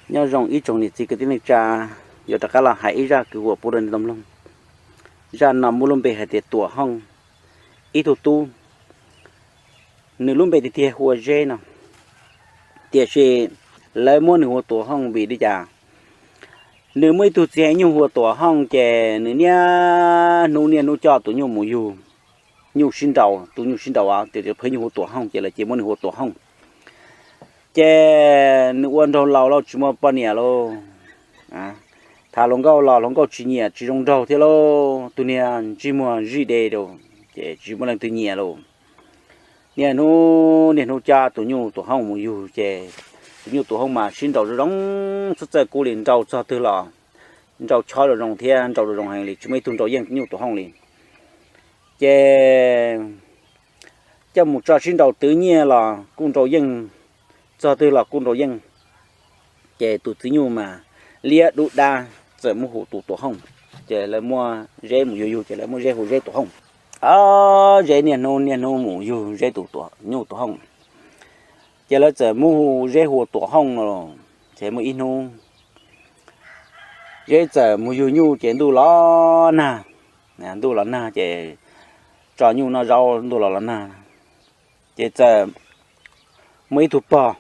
Nyob zoo ib tsoom niam txiv kwv tij neej tsa, yuav rov qab los hais ib zaj kwv huam pub rau nej tau mloog. Zaj no muaj lub npe hais tias Tuam Hooj. Ib tug tub, nws lub npe tiag tiag hu ua Zeb no, tiam sis lawv muab nws hu ua Tuam Hooj vim li cas? Nws muaj ib tug txiv nyuj hu ua Tuam Hooj, ces nws niaj hnub niaj hnub coj tus nyuj mus yug nyuj sib nraus, tus nyuj sib nraus, tus phaw nyuj hu Tuam Hooj, ces lawv cia muab nws hu ua Tuam Hooj. Ces nws ua nraug laus lauj, tsis muaj poj niam lauj. Tham hluas nkauj los hluas nkauj tsis nyiam, tsis zoo nraug thiab lauj, tus niag ntsej muag zij de rau, ces tsis muaj leej twg nyiam lauj. Niaj hnub niaj hnub coj tus nyuj Tuam Hooj mus yug, ces tus nyuj Tuam Hooj mas sib nraus zoo zoo, txawj txawj kub li, nraus txog twg los nraus chob zoo zoo thiab nraus zoo zoo heev li, tsis muaj ib tug nraus yeej tus nyuj Tuam Hooj li. Ces coj mus tso sib nraus twv nyiaj los kuj nraus yeej, txog twg los kuj nraus yeej. Ces tus txiv nyuj mas liab dub dab, txawm muab hu tus Tuam Hooj, ces lawv muab Zeb mus yug yug, ces lawv muab Zeb hu Zeb Tuam Hooj. Zeb niaj hnub niaj hnub mus yug Zeb tus nyuj Tuam Hooj, ces lawv txawm muab hu Zeb hu Tuam Hooj no. Ces muaj ib hnub Zeb txawm mus yug nyuj ces ntuj los nag, ntuj los nag ces tso nyuj noj zaub, ntuj los los nag, ces txawm muaj ib tug pog,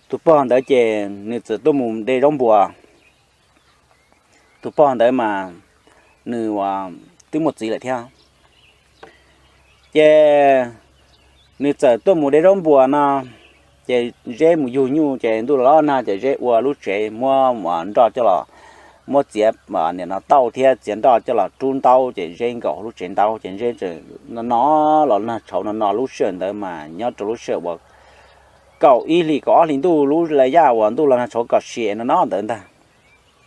tus pog ntawd ces nws txawm tuaj mus de zaub npuas. Tus pog ntawd mas nws twb muaj txiv lawm thiab. Ces nws txawm tuaj mus de zaub npuas no, ces Zeb mus yug nyuj ces ntuj los los nag ces Zeb ua lub tsev muab nroj coj los, muab txiav nim no tauj thiab txiav nroj coj los rub ntaub, ces Zeb nkaum lub tsev ntaub, ces Zeb txawm no no los nag tshauv no no. Lub sij hawm ntawd mas nyob rau lub sij hawm uas kaum ib hlis kaum ob hlis ntuj, lub la yaj uas ntuj los nag tshauv kom sia no no ntawd ntag.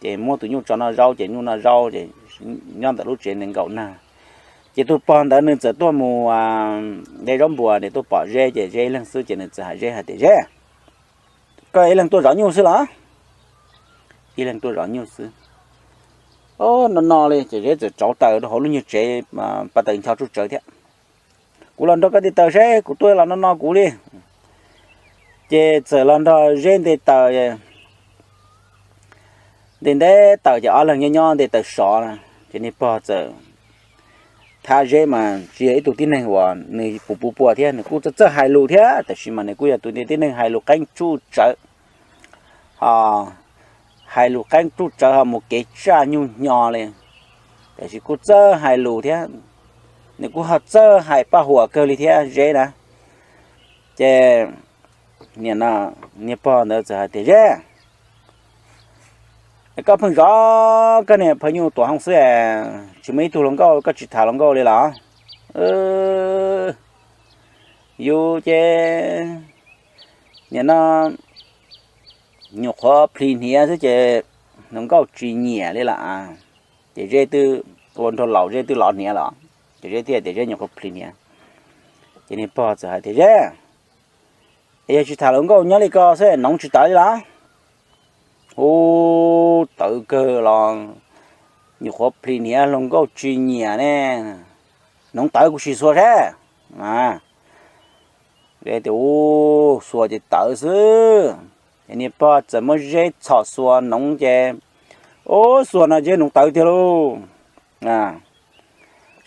Ces muab tus nyuj tso noj zaub, ces nyuj noj zaub ces nyob ntawm lub tsev nws nkaum nag. Ces tus pog ntawd nws txawm tuaj mus de zaub npuas, nws tuaj pom Zeb, ces Zeb ib leeg xwb, ces nws txawm hais Zeb hais tias, Zeb, koj ib leeg tuaj zov nyuj xwb los? Ib leeg tuaj zov nyuj xwb. No no li, ces Zeb txawm tsauv taws rau hauv lub nyuag tsev, pa taws ncho tsuj tsawv thiab. Kuv los nrog koj nte taws seb, kuv tuaj los no no kuv li. Ces txawm los nrog Zeb nte taws. Nte nte taws ces ob leeg nyob nyob nte taws sov na, ces niag pog txawm, thab Zeb mas tsis yog ib tug tib neeg uas nws puas puas puas thiab, nws kuj txawj txawj hais lus thiab, tab sis mas nws kuj yog tus tib neeg hais lus qeeb tsuj tsawv, ho hais lus qeeb tsuj tsawv ho mus kev tsaj nyuj hnyo li. Tab sis kuj txawj hais lus thiab, nws kuj ho txawj hais paj huam kawg li thiab Zeb na. Ces niag pog ntawd txawm hais tias, Zeb, koj pheej zov koj niag phaw nyuj Tuam Hooj xwb, tsis muaj ib tug hluas nkauj, koj tsis tham hluas nkauj li los? Yus ces nim no nyuam qhuav plhis hniav xwb ces hluas nkauj tsis nyiam li lawm. Ces Zeb twb ua nraug laus, Zeb twb lov hniav los, ces Zeb thiaj tias Zeb nyuam qhuav plhis hniav. Ces niag pog txawm hais tias, Zeb, es yog tsis tham hluas nkauj nyob li ko xwb noov tsis tawv li los? Ub, tawv kawg los, nyuam qhuav plhis hniav hluas nkauj tsis nyiam ne, noov tawv kuv sim xuas seb. Tias, Ub, xuas ces tawv xwb. Ces niag pog txawm muab Zeb txhom xuas noov ces, ub, xuas no Zeb noov tawv tiag lauj.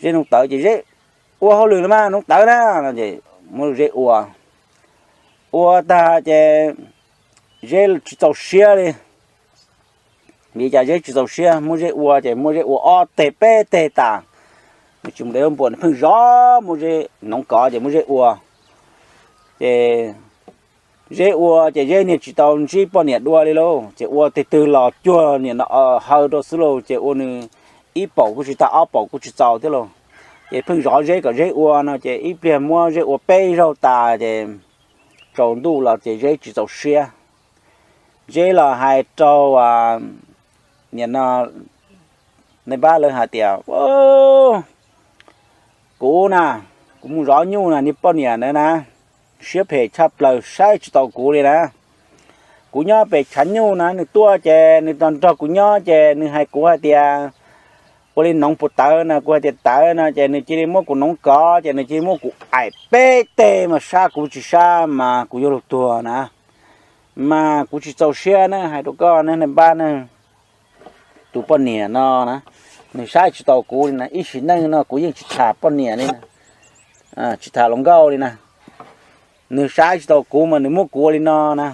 Zeb noov tawv ces Zeb ua hauj lwm los mas noov tawv na, no ces muab Zeb ua. Ua tag ces Zeb tsis txaus siab li. Vim cas Zeb tsis txaus siab, muab Zeb ua ces muab Zeb ua ob teg peb teg tas. Nws tsis mus de zaub npuas, nws pheej zov muab Zeb noov kov ces muab Zeb ua. Ces Zeb ua ces Zeb niag tsis tau ntsib poj niam dua li lauj, ces ua teg twg los cuag niam no haw rau xwb lauj, ces ua nws ib paum kuj tsis tau, ob paum kuj tsis txaus thiab lauj. Ces pheej zov Zeb kom Zeb ua no ces ib pliag muab Zeb ua peb zaug tas ces tsaus ntuj los ces Zeb tsis txaus siab. Zeb los hais rau niam no, nais npab lawv hais tias, Kuv na, kuv mus zov nyuj na, niag poj niam ntawd na, siab phem tshaj plaws, saib tsis taus kuv li na. Kuv nyob pem tshav nyuj na, nws tuaj ces nws nrog kuv nyob ces nws hais kuv hais tias ua li noov puas tawv no, kuv hais tias tawv no ces nws cia li muab kuv noov kov ces nws cia li muab kuv aim peb teg mas sab kuv tsis sab mas kuv yuav luag tuag na. Mas kuv tsis txaus siab na, hais rau koj ne, npab ne, tus poj niam no na, nws saib tsis taus kuv li na, ib sim neej no kuv yeej tsis tham poj niam li na, tsis tham hluas nkauj li na. Nws saib tsis taus kuv mas nws muab kuv ua li no na.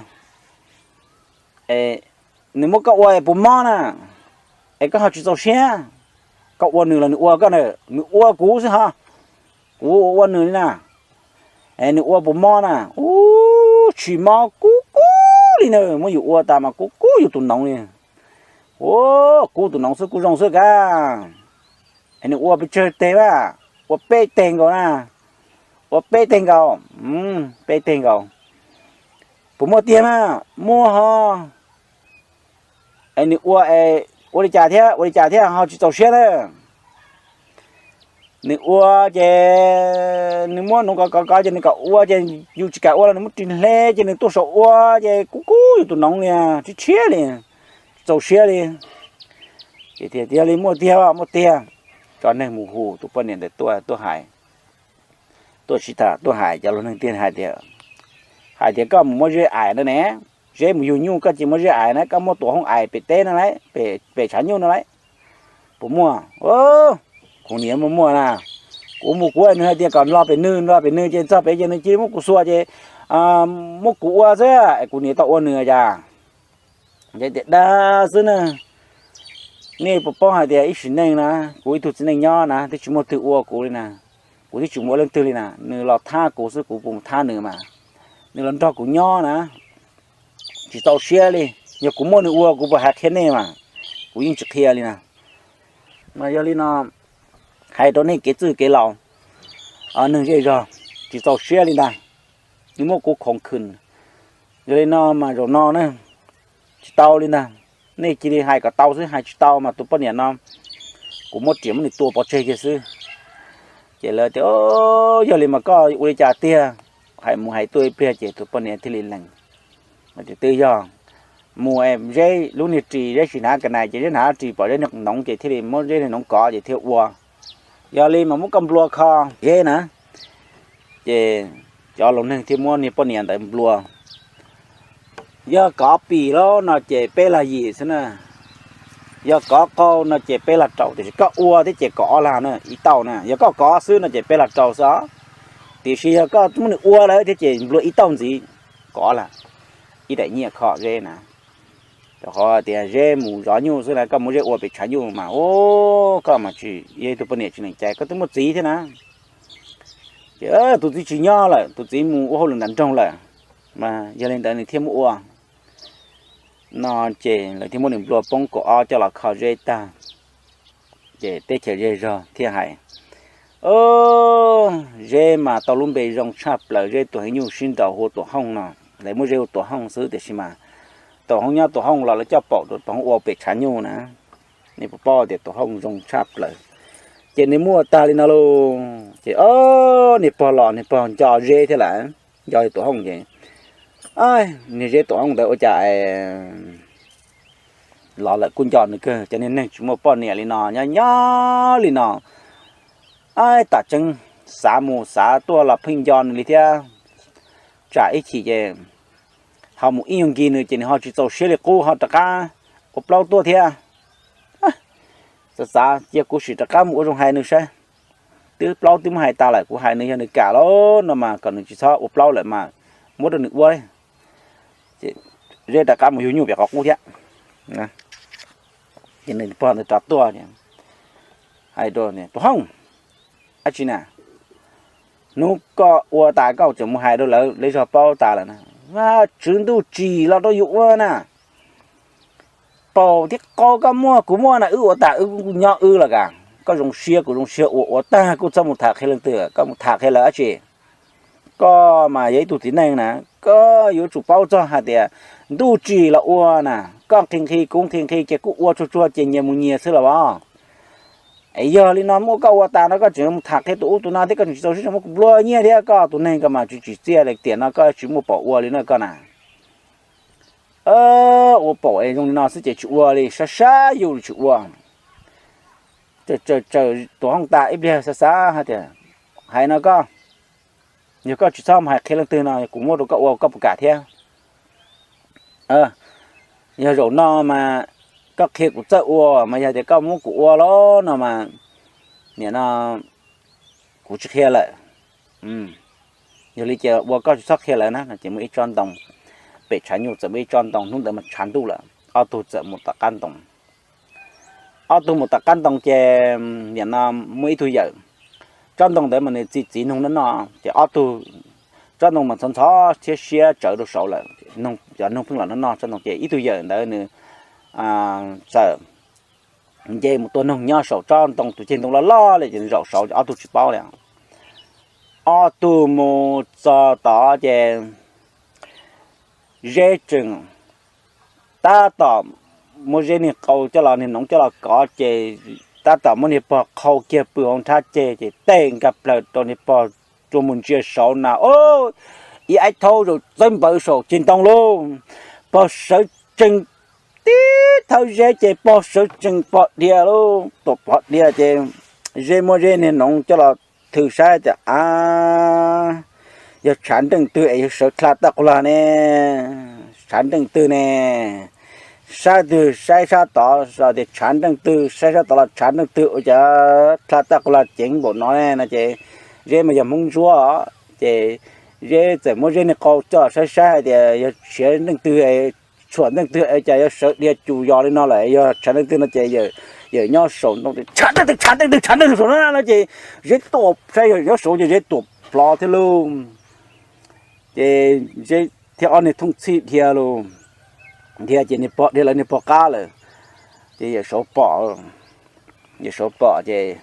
Nws muab koj ua es puas mob na, es koj ho tsis txaus siab? Koj ua nws los nws ua koj na? Nws ua kuv xwb ho, kuv ua nws li na. Es nws ua puas mob na? Ub, tsis mob, kub kub li na, muab yus ua tas mas kub kub yus tus noov li. Ub, kub tus noov xwb, kub zoo xwb kab. Es nws ua pes tsawg teg mas? Ua peb teg nkaus na. Ua peb teg nkaus, peb teg nkaus. Puas muaj tiag mas? Muaj ho. Es nws ua, ua li cas thiab, ua li cas thiab ho tsis txaus siab na? Nws ua ces nws muab noov kov kov kov ces nws kom ua ces yus tsis kam ua los nws muab ris hle ces nws tuaj saum ua ces kub kub yus tus noov li, tsis tshiab li, tsis txaus siab li. Ces tias, Yog li muaj tiag, muaj tiag. Tso neeg mus hu tus poj niam ntawd tuaj, tuaj hais, tuaj sib tham, tuaj hais, cov laus neeg tiag hais tias, hais tias koj mus muab Zeb ais no ne, Zeb mus yug nyuj koj cia li muab Zeb ais na, koj muab Tuam Hooj ais pem teb no lauj, pem tshav nyuj no lauj. Puas muaj? Kuv niam muaj muaj na. Kuv mus kuv nws hais tias kom nrog pem nws, nrog pem nws ces txog pem ces nws cia li muab kuv xuas ces muab kuv ua xwb, kuv niam tau ua nws cas. Ces tias dag xwb na. Nej puas paub hais tias ib sim neej na, kuv ib tug txiv neej nyob na twb tsis muaj twg ua kuv li na, kuv twb tsis mus ua leej twg li na, nws los thab kuv xwb kuv puas mus thab nws mas. Nws los nrog kuv nyob na, tsis txaus siab li. Yog kuv muab nws ua kuv puas hais qhia nej mas, kuv yeej tsis qhia li na. Mas yog li no, hais rau nej kev txwj kev laus, neeg zej zog, tsis txaus siab li ntag. Nws muab kuv khoov khwm. Yog li no mas zaum no na, tsis tau li ntag. Nej cia li hais kom tau xwb, hais tsis tau mas tus poj niam no kuv muab riam muab nws tua pov tseg kiag xwb. Ces lawv tias, Yog li mas koj ua li cas tiag? Hais mus hais tuaj ib pliag ces tus poj niam thiaj li lees. Tias twb yog mus es Zeb lub niag ris, Zeb tsis hnav kas nais ces Zeb hnav ris pom Zeb niag noov ces thiaj li muab Zeb niag noov kov ces thiaj ua. Yog li mas muab koj nplua kho Zeb na. Ces cov laus neeg thiaj muab niag poj niam ntawd nplua. Yog kov pim lawm no ces peb lag yim xwb na. Yog kov qau no ces peb lag rau, tiam sis koj ua thiab ces kov ob lag na, ib tauj na. Yog koj kov xwb no ces peb lag rau xwb os. Tiam sis yog koj muab nws ua lawm thiab ces nplua ib tauj ntxiv, kov ob lag, ib daim nyiaj kho Zeb na. Rau qhov tias Zeb mus zov nyuj xwb na, koj muab Zeb ua pem tshav nyuj mas, ub, koj mas tsis yog ib tug poj niam tsis lees cai, koj twb muaj txiv thiab na. Ces tus txiv tsis nyob lawm, tus txiv mus ua hauj lwm nram nroog lawm, mas yog li ntawd nws thiaj muab ua no. Ces lawv thiaj muab nws nplua poob kaum ob coj los kho Zeb tag. Ces teb chaws zej zog thiaj hais, Zeb mas tau lub npe zoo tshaj plaws, Zeb tus heev nyuj sib nraus hu ua Tuam Hooj no. Lawv muab Zeb hu ua Tuam Hooj xwb tiam sis mas Tuam Hooj nyob Tuam Hooj los lawv coj paum rau Tuam Hooj ua pem tshav nyuj na. Nej puas paub tias Tuam Hooj zoo tshaj plaws. Ces nws muaj tag li no lauj, ces niag pog los niag pog nco Zeb thiab lawm, nco Tuam Hooj ces niag Zeb Tuam Hooj ntawd ua cas los lawm kuj nco nws kawg. Cov niag neeg tsis muaj poj niam li no nyob nyob li no, ab, tam tseeb xav mus xav tuaj los pheej nco nws li thiab. Tsam ib chim ces ho mus ib nyuag nkig nws ces nws ho tsis txaus siab li qub ho rov qab ua plaub tuaj thiab. Xav xav cia kuv sim rov qab mus ua zoo hais nws saib. Twb plaub twb muab hais tas lawm, kuv hais nws yog nws kam lawm no mas kom nws tsis txhob ua plaub lawm mas muab rau nws ua. Zeb rov qab mus yug nyuj pem qhov qub thiab. Ces nws pog ntawd rov tuaj, Tuam Hooj, dab tsi na? Hnub koj ua tas koj tseem mus hais rau lawv, lawv zog paub tas lawm na. Tswv ntuj tsim los rau yus ua na. Paum thiab qau koj muaj kuv muaj na, wb ua tas wb nyob wb los kas. Koj zoo siab kuv zoo siab, ua ua tag kuj txhob mus tham qhia leej twg, koj mus tham qhia lawv dab tsi? Koj mas yog ib tug txiv neej na, koj yuav tsum paub txog hais tias ntuj tsim los ua na, koj nqhis nqhis kuv nqhis nqhis ces kuj ua tsuag tsuag ces nyias mus nyias xwb los as. Es yog li no muab koj ua tas no koj tseem mus tham qhia tus ub tus no thiab koj tseem tsis txaus siab tseem muab kuv nplua nyiaj thiab, koj tus neeg koj mas tsis tsim txiaj li, tiam no koj tsis muaj paum ua li na koj na. Ua paum es zoo li no xwb ces tsis ua li, sab sab yus tsis ua. Tsaws tsaws Tuam Hooj tas ib pliag xav xav hais tias, hais no koj, yog koj tsis txhob mus hais qhia leej twg no kuv muab rau koj ua koj puas kam thiab? Yog zaum no mas koj qhia kuv txawj ua, mas yog tias koj muab kuv ua los no mas, nim no kuv tsis qhia lawm. Yog li ces ua koj tsis txhob qhia lawm na. Ces muaj ib tsob ntoo, pem tshav nyuj txawm muaj ib tsob ntoo, hnub ntawd mas tshav ntuj lawm, ob tug txawm mus tom qab ntoo. Ob tug mus tom qab ntoo ces nim no muaj ib tug yawm, tsob ntoo ntawd mas nws txi txiv noog noj noj, ces ob tug, tsob ntoo mas ntxhov ntxhov thiab siab tsawv rau saud lawm, cov noog pheej los noj noj tsob ntoo, ces ib tug yawm ntawd nws txawm nce mus tua noog nyob saum tsob ntoo, tus ceg ntoo loj loj li, ces zaum saud ces ob tug tsis paub li. Ob tug mus txog tod ces Zeb tseem tab tom muab Zeb niag qau coj los, niag noov coj los kov, ces tab tom muab niag pog qhau kiag pw hauv nrhab ceg, ces tej nkag plaws rau niag pog, tsuas mus ntsia saud na, ib aib thaub zaum txawb npawv saum ceg ntoo lauj. Pog sawv tsees tib thawb Zeb ces pog sawv tsees pog dhia lauj. Tuam pog dhia ces Zeb muab Zeb niag noov coj los thwm saib tias, a, yog tshav nreej twg es yog sawv dlha tag quas lag ne? Tshav nreej twg ne? Sab twg saib sab tod, tias tshav nreej twg saib sab tod los tshav nreej twg, ua cas dlha tag quas lag ceev npaum no ne? No ces Zeb mas yog Hmoob Ntsuab, ces Zeb txawm muab Zeb niag qau coj saib saib hais tias yog tshav nreej twg, tshuam nreej twg cas yuav sawv dhia cus yos li no lawm, yog tshav nreej twg no ces yawm nyob saum ntoo, tshav nreej twg, tshav nreej twg, tshav nreej twg saum no no ces Zeb tuam saib yawm nyob saud ces Zeb tuam plhov thiab lauj. Ces Zeb thiab ob niag thooj txhij dhia lauj, dhia ces niag pog dhia lawv niag pog qab lawm, ces yawm saud pom, yawm saud pom ces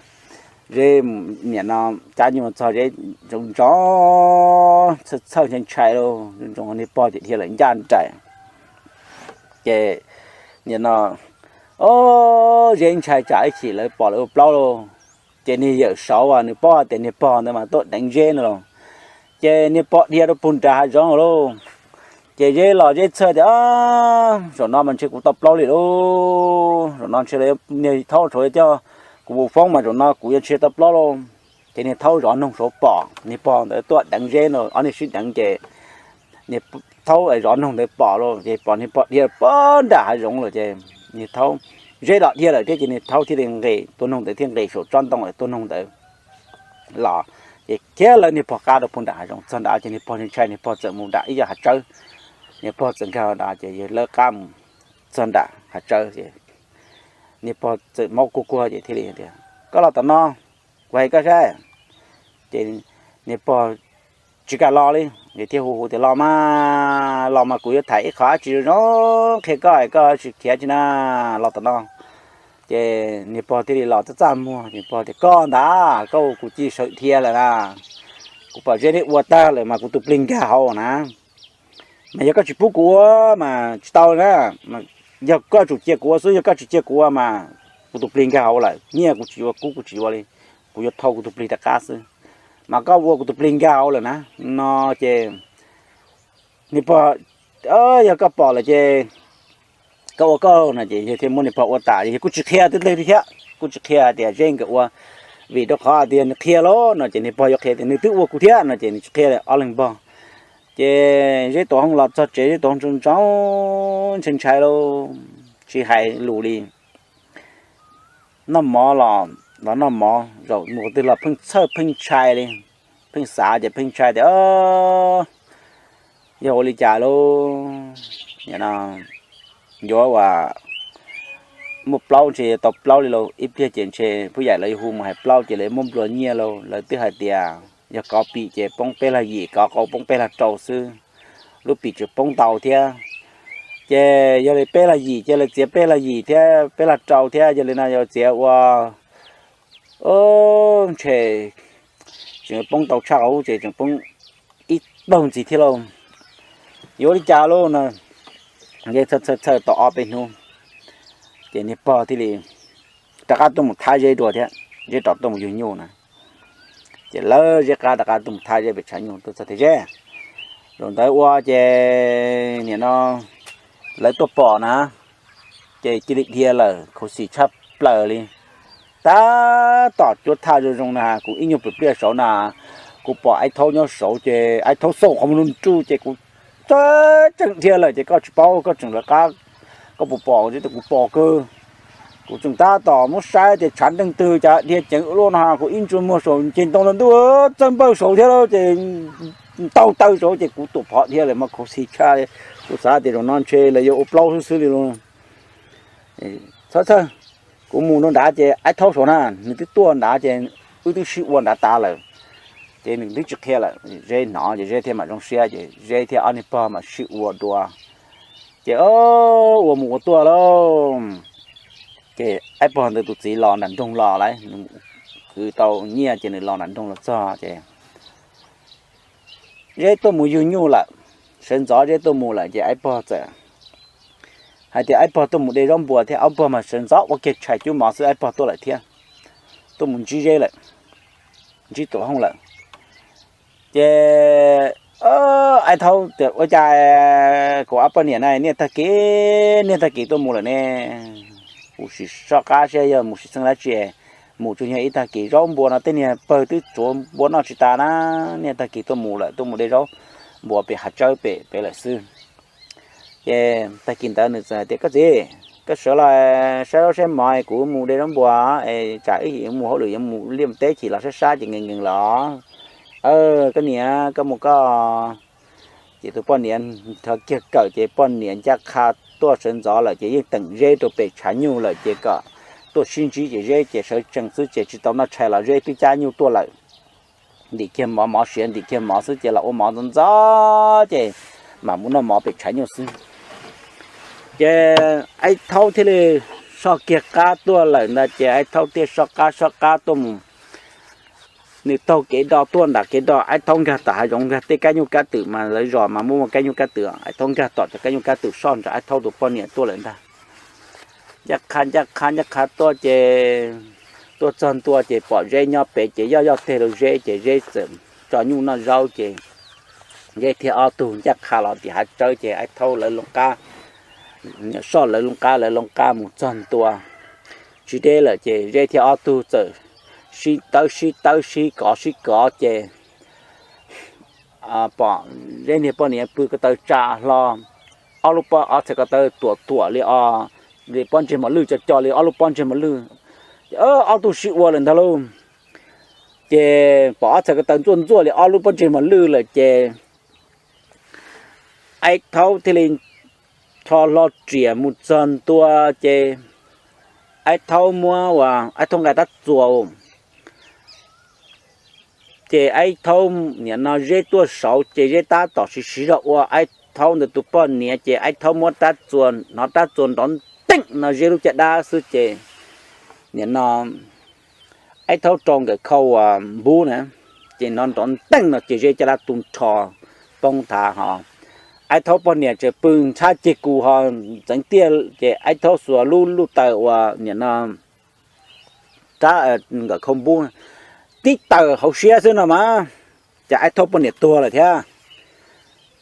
Zeb nim no cab nyuj txog Zeb ntsoov ntsoov txhawj txhawj ntshai ntshai lauj, ntsoov niag pog ces dhia lawm ncaj nraim. Ces nim no, o, Zeb ntshai tsam ib chim lawv pom lawv ua plaub lauj. Ces niag yawm saud as nws paub hais tias niag pog ntawd mas tuaj deev Zeb no lauj. Ces niag pog dhia rau puag nram hav zoov lauj. Ces Zeb los Zeb txhawj tias, zaum no mas ntshe kuv tau plaub li lauj, zaum no ntshe niag thaub saud coj kuv mus foob mas zaum no kuv yuav ntshe tau plaub lauj. Ces niag thaub zov noog saud pom niag pog ntawd tuaj deev Zeb no, ob niag sib deev ces niag thaub zov noog ntawd pom lauj, ces pom niag pog dhia puag nram hav zoov lawm ces niag thaub, Zeb los dhia lawm thiab ces niag thaub thiaj li nqis tua noog ntawd thiaj nqis saum tsob ntoo tua noog ntawd los, ces khiav lawv niag pog qab rau puag nram hav zoov. Txog nrad ces niag pog ntshai ntshai, niag pog txawm mus nram ib yam hav tsawb, niag pog txawm nkag nrad ces yawg lawv qab mus txog nram hav tsawb ces niag pog txawm maub kuag kuag ces thiaj li tias, koj los tom no, kuv hais koj saib. Ces niag pog tsis kam los li, ces thiaj hu hu tias, los mas, los mas kuv yuav tham ib qho dab tsi zoo zoo qhia koj es koj tsis khiav tsis na, los tom no. Ces niag pog thiaj li los txaj txaj muag, niag pog tias, koj ntag, koj ua kuv cia sawv dhia lawm na, kuv pom Zeb neb ua tag lawm mas kuv tus plig nkag hauv na. Mas yog koj tsis pub kuv ua mas tsis tau na, yog koj tsum cia kuv ua xwb, yog koj tsis cia kuv ua mas kuv tus plig nkag hauv lawm, nyiaj kuv tsis yuav, kub kuv tsis yuav li, kuv yuav thau kuv tus plig rov qab xwb. Mas koj ua kuv tus plig nkag hauv lawm na. No ces niag pog, yog koj pom lawm ces koj ua koj no ces yawg thiaj muab niag pog ua tas, yawg kuj tsis qhia twb teg li thiab, kuj tsis qhia tias Zeb nkawd ua, vim rau qhov tias nws qhia lauj no ces niag pog yuav qhia tias nws twb ua kuv thiab no ces nws tsis qhia li, ob leeg npog. Ces Zeb tuam hooj los txog tsev, Zeb tuam hooj ntsoov ntsoov ntshai ntshai lauj, tsis hais lus li. Noj mov los los noj mov, zaum mus qhov twg los pheej txhawj pheej ntshai li, pheej xav ces pheej ntshai tias yog ua li cas lauj, yuav ua muaj plaub ntshe tau plaub li lauj, ib pliag ces ntshe phub yaim lawv yuav hu mus hais plaub ces lawv muab nplua nyiaj lauj, lawv twb hais tias yog kov pim ces poob peb lag yim, kov qau poob peb lag rau xwb, lub pim tseem poob ntau thiab. Ces yog li peb lag yim ces lawv txiav peb lag yim thiab peb lag rau thiab, yog li no yuav txiav ua, ntshe tseem poob ntau tshaj qhov ces tseem poob ib tag ntxiv thiab lauj, yuav ua li cas lauj no. Zeb txhawj txhawj txhawj tau ob peb hnub, ces niag pog thiaj li rov qab tuaj mus thab Zeb dua thiab, Zeb rov tuaj mus yug nyuj na. Ces lawv Zeb qab rov qab tuaj mus thab Zeb pem tshav nyuj tuaj txog tias Zeb, zaum ntawd ua ces nim no lawv tuaj pom na, ces cia li dhia lawm khuv xim tshaj plaws li. Tab tom cuab thaj zoo zoo na, kuv ib nyuag pwm pliaj saud na, kuv pom Aib Thaub nyob saud ces Aib Thaub xauj qhov muag nruj nruj ces kuv txawj tseem dhia lawm ces koj tsis paub, koj tseem lawv qab, koj puas pom? Kuv pom kawg. Kuv tseem tab tom muab saib tias tshav nreeg twg cas dhia ceev ua luaj no, kuv ib ntsia muag saum nce ntoo los ntuj txawj npawj saud thiab ces ntaug taw saud ces kuv tuam phom dhia lawm mas khuv xim tshaj. Kuv xav tias zaum no ntshe lawv yuav ua plaub xwb xwb li lauj. Txhob txhawj, kuv mus rau nrad ces Aib Thaub saud na, nws twb tuaj nrad ces wb twb sib ua nrad tas lawm. Ces nws twb tsis qhia lawm, Zeb hnov ces Zeb thiaj mam zoo siab ces Zeb thiab ob niag pog mam sib ua dua. Ces ua mus ua tuaj lauj, ces Aib Pog ntawd tus txiv los nram nroog los lawm, nws kwv tau nyiaj ces nws los nram nroog los txog ces Zeb tuaj mus yug nyuj lawm, sawv ntxov Zeb tuaj mus lawm ces Aib Pog txawm hais tias Aib Pog tuaj mus de zaub npua thiab, Aib Pog mas sawv ntxov ua kiag tshais cub mov xwb Aib Pog tuaj lawm thiab, tuaj mus ntsib Zeb lawm, ntsib Tuam Hooj lawm. Ces Aib Thaub tias ua cas kuv ob poj niam na niaj tag kis niaj tag kis tuaj mus lawm ne? Kuv sim soj qab saib yog mus sim xeeb dab tsi, mus tsuas yog ib tag kis zaub npua no tej niag pawg twb tsuav npua noj tsis tas na, niaj tag kis tuaj mus lawm, tuaj mus de zaub npua pem hav tsawb pem pem lawm xwb. Ces tag kis ntawd nws txawm hais tias koj txiv, koj sawv los saib zaub saib mov, kuv mus de zaub npua es tsam ib mus hauj lwm yuav mus liaj mus teb chim los sab sab ces nkees nkees los. Koj niam koj mus koj. Ces tus poj niam rov kiag kawm ces poj niam ncaj qha tuaj sawv ntxov lawm ces yeej teem Zeb rau pem tshav nyuj lawm ces kom tuaj sib ntsib ces Zeb ces sawv tsees xwb ces tsis tau noj tshais los Zeb twb cab nyuj tuaj lawm. Ntim kiag mov, mov siav ntim kiag mov xwb ces los ua mov ntxov ntxov ces mam mus noj mov pem tshav nyuj xwb. Ces Aib Thaub thiaj li soj kiag qab tuaj lawm ntag ces Aib Thaub thiaj soj qab soj qab tuaj mus. Nws taug kev do tuaj nram kev do, Aib Thaub nkag tom hav zoov nkag tej kab nyuj kab twm mas lawv zos mas muaj muaj kab nyuj kab twm, Aib Thaub nkag tom cov kab nyuj kab twm soj nram Aib Thaub tus poj niam tuaj lawm ntag. Ncaj qha ncaj qha ncaj qha tuaj ces tuaj txog ntua ces pom Zeb nyob pem ces yoj yoj teg rau Zeb ces Zeb txawm tso nyuj noj zaub ces Zeb thiab ob tug ncaj qha los tim hav tsawb ces Aib Thaub lawv loo qab, soj lawv loo qab lawv loo qab mus txog ntua tsis deb lawm ces Zeb thiab ob tug txawm sib tawb sib tawb sib kov sib kov ces pom Zeb niag poj niam pw ko taw tsa hlo, ob lub pob ob txhais ko taw tuam tuam li o, li pob ntseg mos lwj co co li ob lub pob ntseg mos lwj. Ces ob tug sib ua lawm ntag lauj. Ces pom ob txhais ko taw ntxuaj ntxuaj li ob lub pob ntseg mos lwj lawm ces Aib Thaub thiaj li rho hlo riam mus txog ntua ces Aib Thaub muab uas Aib Thaub nqa rab txuas ces Aib Thaub nim no Zeb tuaj saud ces Zeb tab tom siv siv zog ua Aib Thaub ntawd tus poj niam ces Aib Thaub muab rab txuas, hnov rab txuas nrov nteej no Zeb lub caj dab xwb ces nim no Aib Thaub rau nkawm khau uas npub na, ces hnov nrov nteej no ces Zeb caj dab tu nrho poob thav ho. Aib Thaub poj niam tseem pw ntshab ceg kus ho ntxeev tiaj ces Aib Thaub xuas lub lub taws uas nim no rab nkawm khau npub tib taws hauv siab xwb no mas, ces Aib Thaub poj niam tuag lawm thiab.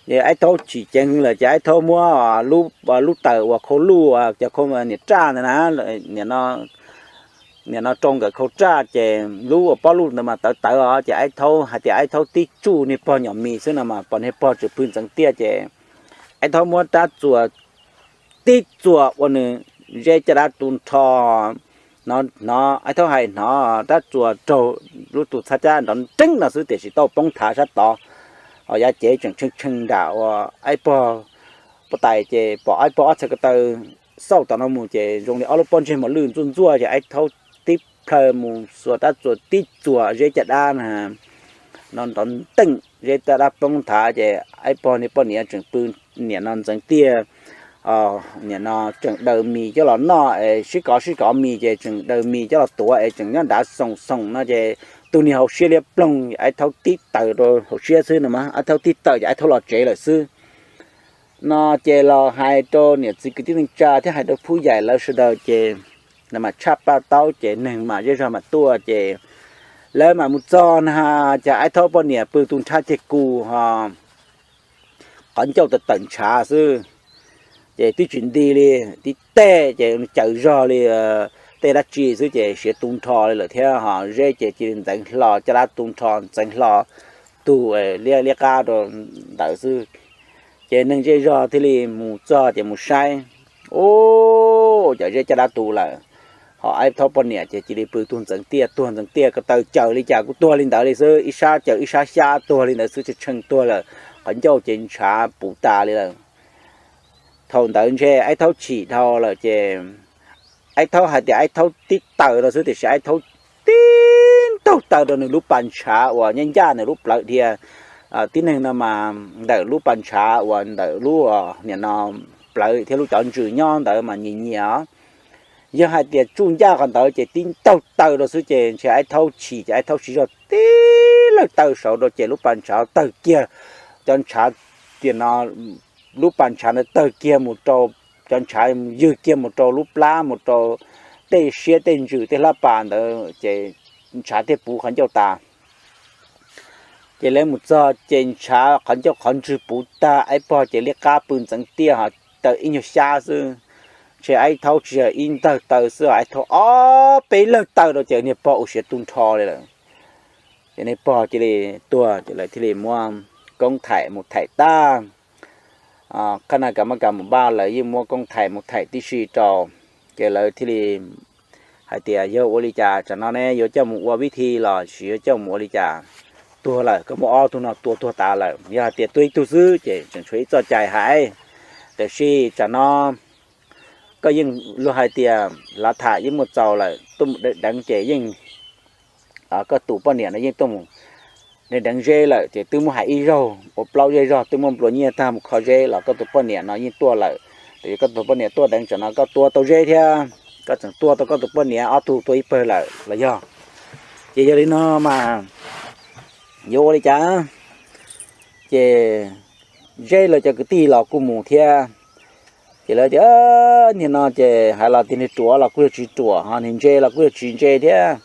Ces Aib Thaub chim ceev lawm ces Aib Thaub muab lub taws uas khau luj, cov khau niam raj ntawd na, nim no rau nkawm khau raj ces lub uas pob luj ntawd mas tawv tawv os, ces Aib Thaub hais tias Aib Thaub tib tsuj niag pog nyom mis xwb no mas pom niag pog tseem pw ntxeev tiaj ces Aib Thaub muab rab txuas tib txuas ua nws Zeb caj dab tu nrho. Hnov Aib Thaub hais hnov rab txuas raug lub tus txhab cab nrov nreeb no xwb tiam sis tau poob thav sab tod, ho yav cev tseem tshee tshee nram uas Aib Pog pob tais ces pom Aib Pog ob txhais ko taw xauj tom no mus ces zoo li ob lub pob ntseg mos lwj ntxuaj ntxuaj ces Aib Thaub tib plhaw mus xuas rab txuas tib txuas Zeb caj dab na, no nrov nteej Zeb caj dab poob thav ces Aib Pog niag poj niam tseem pw nim no ntxeev tiaj, nim no tseem daws mis coj los noj es sib kov sib kov mis ces tseem daws mis coj los tuav es tseem nyob nrad xoom xoom no ces tus niag hauv siab liab ploog, Aib Thaub tib taws rau hauv siab xwb no mas Aib Thaub tib taws ces Aib Thaub los tsev lawm xwb. No ces los hais rau niam txiv kwv tij neej tsa thiab hais rau phub yaim lawv sawv daws ces lawv mam tshaj paj taub ces neeg mam zej zog mam tuaj ces lawv mam mus txog na, cas Aib Thaub poj niam pw tu nrhab ceg kus ho qhov ncauj tawm tawm ntshav xwb, ces twb tsis nti li, tib teg ces caws zog li tej dab tsi xwb ces siav tu nrho li lawm thiab ho Zeb ces cia li ntxeev hlo caj dab tu nrho ntxeev hlo tug liab liab qab rau ntawd xwb. Ces neeg zej zog thiaj li mus txog ces mus saib, ub, cov zeb caj dab tu lawm. Ho Aib Thaub poj niam ces cia li pw tuag ntxeev tiaj, tuag ntxeev tiaj, ko taw cawm li cas kuj tuag li ntawd li xwb, ib sab cawm ib sab xyab tuag li ntawd xwb, tshee tshee tuag lawm. Qhov ncauj ces ntshav puv tas li lawm. Thaum ntawd ntshe Aib Thaub chim dhau lawm ces Aib Thaub hais tias Aib Thaub tib taws rau xwb, tiam sis Aib Thaub tib ntaug taw rau nws lub pas ntshav uas ncaj ncaj nws lub plawv dhia. Tib neeg no mas ntawm lub pas ntshav uas ntawm lub, nim no, plawv thiab lub cov ntsws nyob ntawd mas nyias nyias os. Yog hais tias tsuj ncaj qhov ntawd ces tib ntaug taw rau xwb ces ntshe Aib Thaub chim ces Aib Thaub siv zog tib lawg taw saud rau ces lub pas ntshav tawg kiag, cov ntshav, tiam no lub pas ntshav ntawd tawg kiag mus rau, cov ntshav ywg kiag mus rau lub plab, mus rau tej siab tej ntsws tej hlab pas ntawd ces ntshav thiaj puv qhov ncauj tas. Ces lawv mus txog ces ntshav qhov ncauj qhov ntswg puv tag, Aib Pog ces liab qab pw ntxeev tiaj ho taw ib nyuag xyab xwb. Ntshe Aib Thaub tsis yog ib ntawg taw xwb, Aib Thaub ob peb lawg taw rau ces niag pog ua siav tu nrho li lawm. Ces niag pog cia li tuag ces lawv thiaj li muab koob thaim mus thaim tag. Qhab naj kas mab kas mus npaj lawv yeej muab koob thaim mus thaim tib si rau, ces lawv thiaj li hais tias yog ua li cas tsam no ne yuav coj mus ua vib thi los sis yuav coj mus ua li cas? Tuag lawm, koj muab ob tug no tua tuag tas lawm, yog hais tias tuag ib tug xwb ces tseem tshuav ib txoj cai hais. Tiam sis tsam no koj yeej luag hais tias lav tham yeej muaj txaus lawm, tuaj mus deev ces yeej, koj tus poj niam no yeej tuaj mus deev zeb lawm ces twb muab hais ib zaug ua plaub zej zog twb muab nplua nyiaj tag mus kho zeb los koj tus poj niam no yeej tuaj lawm. Tiam sis koj tus poj niam tuaj deev tsam no koj tua tau zeb thiab koj tseem tua tau koj tus poj niam, ob tug tua ib pawg lawm los yog. Ces yog li no mas yuav ua li cas? Ces zeb lawv cov kwv tij los kuj mus thiab. Ces lawv tias niag no ces hais los tias niag ruam los kuj yog tsis ruam, ho niag ntse los kuj yog tsis ntse thiab.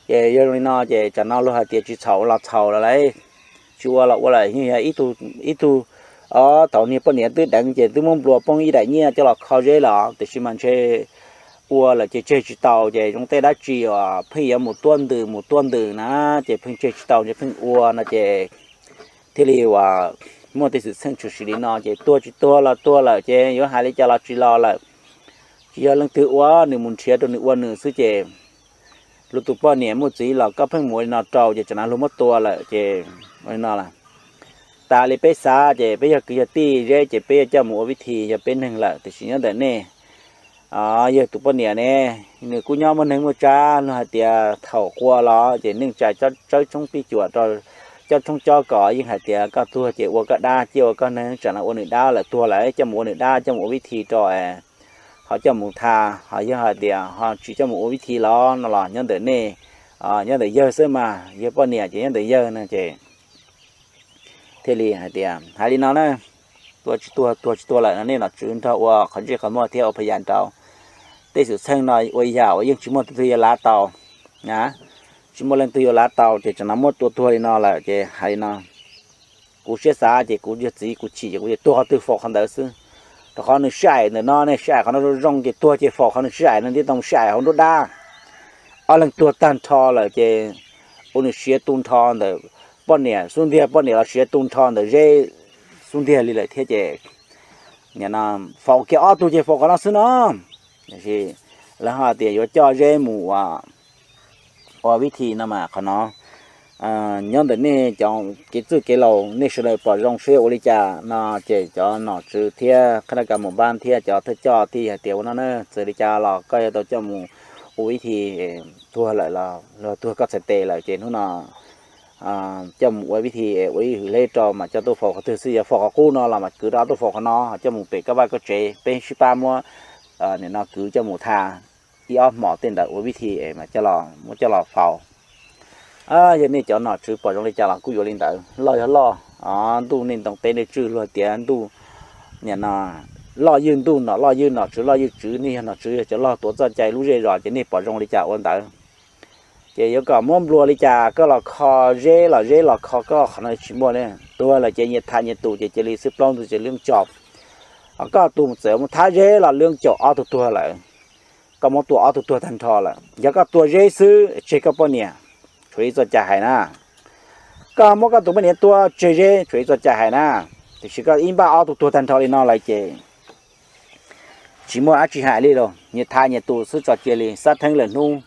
Ces yog li no ces tsam no luag hais tias tsis txhaum los txhaum lawm lauj, tsis ua los ua lawm, yeej yog ib tug, ib tug, thaum niag poj niam twb deev ces twb muab nplua poob ib daim nyiaj coj los kho zeb los, tiam sis mas ntshe ua lawm ces tseg tsis tau, ces zoo tej dab tsi uas pheej yuav mus tuab ntws mus tuab ntws na, ces pheej tseg tsis tau ntshe pheej ua no ces thiaj li uas muaj tej xwm txheej tshwm sim li no, ces tuag tsis tuag los tuag lawm ces yuav hais li cas los tsis los lawm. Tsis yog leej twg ua, nws mus nrhiav rau nws ua nws xwb ces luag tus poj niam muaj txiv los koj pheej mus ua li no rau ces tsam no luag muab tua lawm ces ua li no las. Tas li peb xav ces peb yog kwv yog tij zeb ces peb yuav coj mus ua vib thi, yog peb neeg lawm, tiam sis nyob ntawm nej, yog tus poj niam ne, nws kuj nyob muaj neeg muaj tsav, luag hais tias thaum qua los ces neej tsa tsawb tshoob pij cuam rau, cob tshoob cob kos, yeej hais tias koj tuag ces ua koj dab, ciaj ua koj neeg, tsam no ua nws dab lawm, tuag lawm coj mus ua nws dab, coj mus ua vib thi rau, ho coj mus tha, ho yog hais tias ho tsis coj mus ua vib thi los no los nyob ntawm nej, nyob ntawm yawg xwb mas, yog poj niam ces nyob ntawm yawg no ces thiaj li hais tias hais li no na, tua tsis tuag, tuag tsis tuag lawm no nej nom tswv nrog ua qhov ntsej qhov muag thiab ua phas yas nraud. Tej xwm txheej no ua yam uas yeej tsis muaj leej twg yuav lav tau na, tsis muaj leej twg yuav lav tau ces tsam no muab tua tuag li no lawm ces hais li no. Kuv siab xav ces kuv yog txiv kuv chim ces kuv yuav tuag qhov twg faus qhov ntawd xwb. Rau qhov nws sib aim ntawm no ne, sib aim qhov no zoo zoo ces tuag ces faus qhov nws sib aim no, tib too sib aim hauv nruab dab. Ob leeg tuag tag nrho lawm ces ua nws siav tu nrho ntawm poj niam xub ntiag, poj niam los siav tu nrho ntawm zeb xub ntiag li lawm thiab ces nim no faus kiag ob tug ces faus qhov no xwb no. Tiam sis lawv ho tias yuav coj zeb mus ua vib thi no mas qhov no nyob ntawm nej cov kev txwj kev laus, nej sawv daws pom zoo seb ua li cas no ces cov nom tswv thiab qhab nab kas mus npab thiab cov thawj coj thiaj hais tias ua no na, txawm li cas los koj yuav tau coj mus ua vib thi, tuag lawm los luag tuag koj txhais tes lawm ces hnub no coj mus ua vib thi ua ib hwm hleb rau mas coj tuaj faus qhov twg xwb, yog faus qhov qub no los mas kwv rau ob tug faus qhov no, coj mus pem koj vaj koj tsev, peb sib pab muab nim no kwv coj mus tha ib ob hmos tej ntawd ua vib thi es mas coj los, muab coj los faus. Yog nej cov nom tswv pom zoo li cas los kuj yuav li ntawd, loj yog loj, ntuj nej ntoo teb nej tswj luag tias ntuj, nim no loj ywj ntuj, nom loj ywj nom, tswv loj ywj tswv, nej yog nom tswv yog cov loj tuav txoj cai lub zej zos ces nej pom zoo li cas ua ntawd. Ces yuav kom muab nplua li cas koj los kho zeb los zeb los kho koj, qhov no tsis muaj li. Tuag lawm ces nyias tham nyias tus ces cia li xwb, plaub ntug ces lwb caum. Koj tus txawm mus thab zeb los lwb caum ob tug tuag lawm, koj muab tua ob tug tuag tag nrho lawm. Yog koj tua zeb xwb tseg koj poj niam, tshuav ib txoj cai hais na. Koj muab koj tus poj niam tua tseg zeb, tshuav ib txoj cai hais na. Tiam sis koj ib npaj ob tug tuag tag nrho li no lawm ces tsis muaj dab tsi hais li los nyias tham nyias tus xwb tso cia li xav theeb lawm hnub.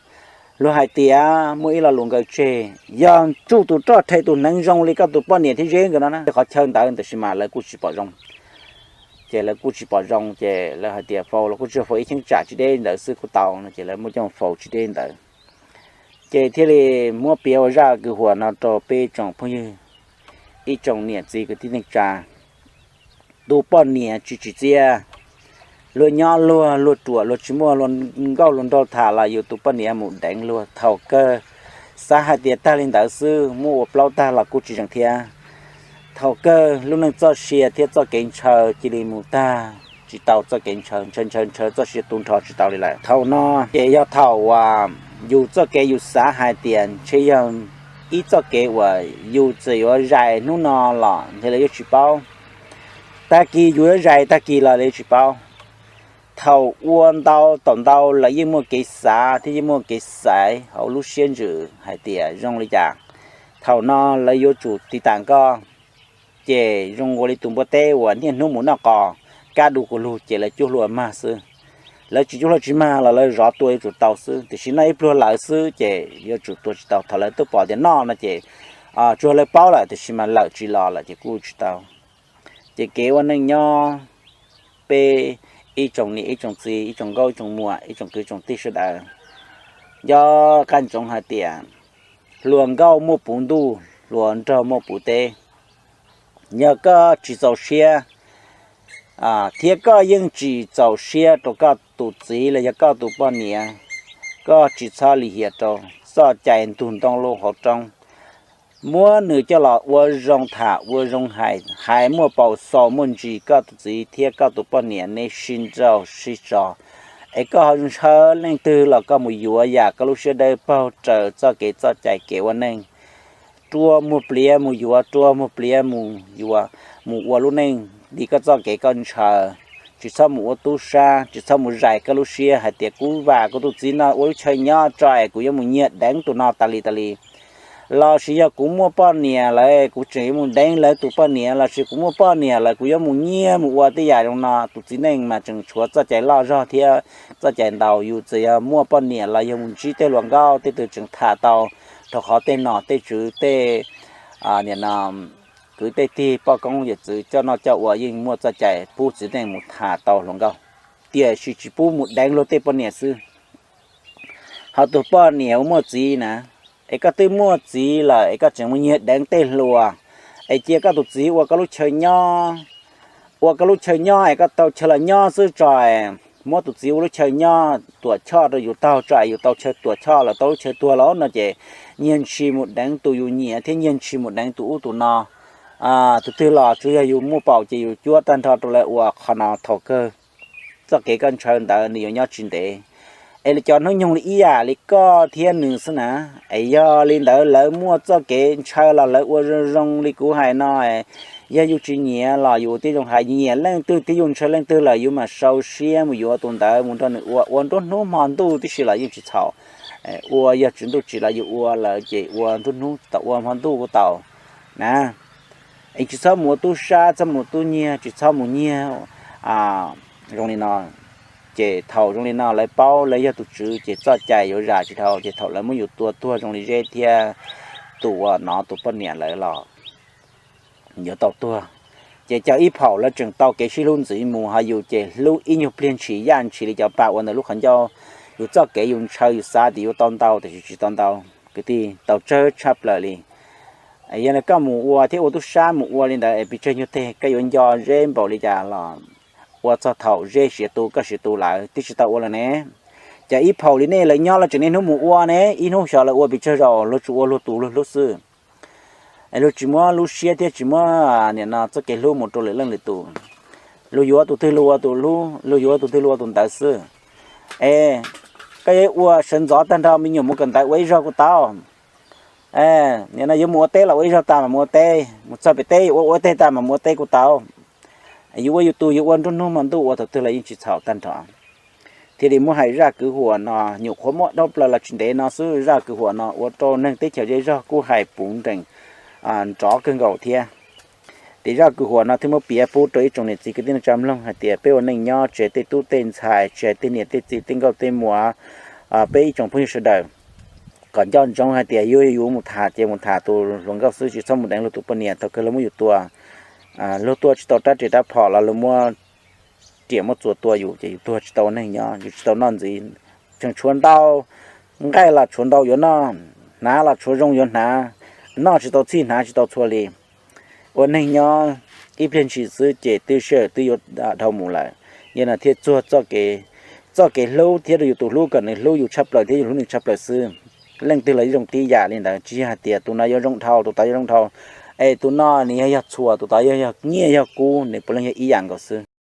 Luag hais tias muaj ib lo lus nkawd tseg, yog tsuj tus roj rhe tus hneev zoo li koj tus poj niam thiab Zeb nkawd no na, qhov chaw ntawd tiam sis mas lawv kuj tsis pom zoo. Ces lawv kuj tsis pom zoo ces lawv hais tias faus los kuj tsis faus ib cheeb tsam tsis deb ntawd xwb kuj tau no ces lawv muab coj faus tsis deb ntawd. Ces thiaj li muab piav ua zaj kwv huam no rau peb tsoom phooj ywg, ib tsoom niam txiv kwv tij neej tsa. Tus poj niam tsis tsim txiaj, luag nyob luag, luag ruam luag tsis muaj luag nkauj luag nraug tham los yus tus poj niam mus deev luag. Thaum kawg xav hais tias tag li ntawd xwb, muab ua plaub tag los kuj tsis zeem thiab. Thaum kawg lub neej txoj sia thiab txoj kev ntshaw cia li mus tag tsis tau txoj kev ntshaw, ntshaw ntshaw ntshaw txoj sia tu nrho tsis tau li lawm. Thaum no ces yog thaum uas yus txoj kev yus xav hais tias ntshe yog ib txoj kev uas yus txawm yuav zais hnub no los ntshe lawv yuav tsis paub, tag kis yus yuav zais tag kis los lawv yuav tsis paub. Thaum ua ntau tom ntau lawv yeej muaj kev xav thiab yeej muaj kev xaiv hauv lub siab ntsws hais tias zoo li cas. Thaum no lawv yuav tsum tiv tam koj, ces zoo ua li tus npua teb uas niaj hnub mus noj qos, kaj du kuv lug ces lawv cuab hlua mag xwb. Lawv tsis cuab hlua tsis mag los lawv zov tua yuav tsum tau xwb, tiam sis noj ib pluag lawv xwb ces yuav tsum tua tsis tau. Thaum lawv twb pom tias noj no ces tsuas lawv paub lawm tiam sis mas lawm tsis los lawm ces kuj tsis tau. Ces kev ua neej nyob, peb ib tsoom niam ib tsoom txiv ib tsoom nkauj ib tsoom muam ib tsoom kwv tsoom tij sawv daws, nco qab ntsoov hais tias hluas nkauj muaj puv ntuj, hluas nraug muaj puv teb. Yog koj tsis txaus siab thiab koj yeej tsis txaus siab rau koj tus txiv los yog koj tus poj niam, koj tsis txhob lim hiam rau txoj cai ntug ntoo lub hauv roob. Muab nws coj los ua zoo tham ua zoo hais, hais muaj paus xaus muaj ntsis koj tus txiv thiab koj tus poj niam nej sib nrauj sib tso. Es koj ho ntshaw leej twg los koj mus yuav yam koj lub siab dawb paug raws txoj kev txoj cai kev ua neej. Rua muag pliav mus yuav, rua muag pliav mus yuav, mus ua lub neej li koj txoj kev koj ntshaw. Tsis txhob mus ua tub sab, tsis txhob mus zais koj lub siab hais tias kuv vam kuv tus txiv no ua lub chaw nyob tso es kuv yuav mus nyiag deev tus no tas li tas li. Los sis yog kuv muaj poj niam lawm kuv tseem yuav mus deev lawv tus poj niam, los sis kuv muaj poj niam lawm kuv yuav mus nyiag mus ua tej yam zoo no. Tus txiv neej mas tseem tshuav txoj cai loj zog thiab txoj cai ntau. Yus txawm yog muaj poj niam los yog mus ntsib tej hluas nkauj tej twg tseem tham tau, rau qhov tej nom tej tswv tej, nim no, kwv tej tij poj koob yawm txwv coj noj coj ua yeej muaj txoj cai pub txiv neej mus tham tau hluas nkauj, tiam sis tsis pub mus deev luag tej poj niam xwb. Ho tus poj niam uas muaj txiv na, es koj twb muaj txiv lawm es koj tseem mus nyiag deev tej hluas, es cia koj tus txiv ua koj lub chaw nyob, ua koj lub chaw nyob es koj tau chaw los nyob xwb tso, muab tus txiv ua lub chaw nyob tuam choj rau yus taug tso es yus tau chaw tuam choj los tau lub chaw tuag los no ces nyiag ntshis mus deev tus yus nyiam thiab nyiag ntshis mus deev tus ub tus no. Tus twg los tsuas yog yus muaj paus ces yus cuab tag nrho rau lawv ua qhov no. Thaum kawg txoj kev koj ntshaw ntawd nws yuav nyob tsis ntev. Es cov hnub nyoog li ib yam li koj thiab nws xwb na. Es yog li ntawd lawv muaj txoj kev ntshaw los lawv ua zoo zoo li kuv hais no, yog yus tsis nyiam los yus ua tib zoo hais, nyiam leej twg thiab yus ntshaw leej twg lawm yus mam sau siab mus yuav tus ntawd mus nrog nws ua, ua nruab hnub hmo ntuj tib si los yeej tsis txhaum. Ua yog tswv ntuj tsim los yus ua lawm ces ua nruab hnub tau ua hmo ntuj kuj tau na. Es tsis txhob mus ua tub sab, txhob mus ua tub nyiag, tsis txhob mus nyiag zoo li no. Ces thaum zoo li no lawv paub lawv yog tus tswv ces txoj cai yuav zam tsis dhau, ces thaum lawv muab yus tua tuag zoo li Zeb thiab tus uas no tus poj niam lawv los yuav tau tuag. Ces cov ib phaum lawv tseem tau kev sib hlub ntxiv mus, ho yus ces hlub ib nyuag pliag ntshis yaj ntshis li cov paj ua ntawm lub qhov ncauj. Yus txoj kev yus ntshaw yus xav tias yuav tau ntau tiam sis tsis tau ntau. Kwv tij, tau tsawg tshaj plaws li. Yog li koj mus ua thiab ua tub sab mus ua li ntawd es pes tsawg nyuag teg koj yuav nco Zeb npaum li cas los ua txog thaum Zeb siav tu koj siav tu lawm twb tsis tau ua lawm ne. Cov ib phaum li nej lawv nyob lawv tseem niaj hnub mus ua ne, ib hnub xyov lawv ua pes tsawg zaus luag tsuas ua luag tus luag hlub xwb. Es luag tsis muab lub siab thiab tsis muab nim no txoj kev hlub mus rau lwm leej lwm tus. Luag yuav tus twg luag ua tus hlub, luag yuav tus twg luag ua tus ntawd xwb. Es koj yuav ua sawv ntxov tag nrho me nyuam mus kawm ntawv ua ib zaug kuj tau. Nim no yuav mus ua teb los ua ib zaug tas mas mus ua teb, mus txog pem teb yuav ua ua teb tas mas mus ua teb kuj tau. Yus ua yus tus, yus ua nruab hnub hmo ntuj ua thaum twg los yeej tsis txhaum tag nrho. Thiaj li muab hais zaj kwv huam no, nyuam qhuav muaj dhau plaws los tsis ntev no xwb, zaj kwv huam no ua rau neeg teb chaws zej zog kuj hais puv nrees nrov kawg nkaus thiab. Tej zaj kwv huam no thiaj muab piav pub rau ib tsoom niam txiv kwv tij neej tsa mloog hais tias peb ua neej nyob tsis hais tej tub tej ntxhais, tsis hais tej niam tej txiv tej nkauj tej muam, peb ib tsoom phooj ywg sawv daws kom nco ntsoov hais tias yus yus mus tham ces mus tham tus hluas nkauj xwb, tsis txhob mus deev luag tus poj niam. Thaum kawg luag muab yus tua, luag tua tsis tau rab riam rab phom los luag muab riam muab txuas tua yus ces yus tuag tsis tau ua neeg nyob, yus tsis tau noj ntxiv. Tseem tshuav ntau, nqaij los tshuav ntau yuav noj, hnav los tshuav zoo yuav hnav, noj tsis tau txhij hnav tsis tau txhua li. Ua neeg nyob ib pliag ntshis xwb ces twb sij hawm twb yuav dhau mus lawm. Yog no thiaj txuag txoj kev hlub thiab rau yus tus hlub kom nws hlub yus tshaj plaws thiab yus hlub nws tshaj plaws xwb. Leej twg los yeej zoo tib yam li ntawd, tsis yog hais tias tus no yuav zoo dhau tus tod yuav zoo dhau, es tus no nws yog yog txhua tus tod yog yog nyiaj yog kub, nws puav leej yog ib yam nkaus xwb.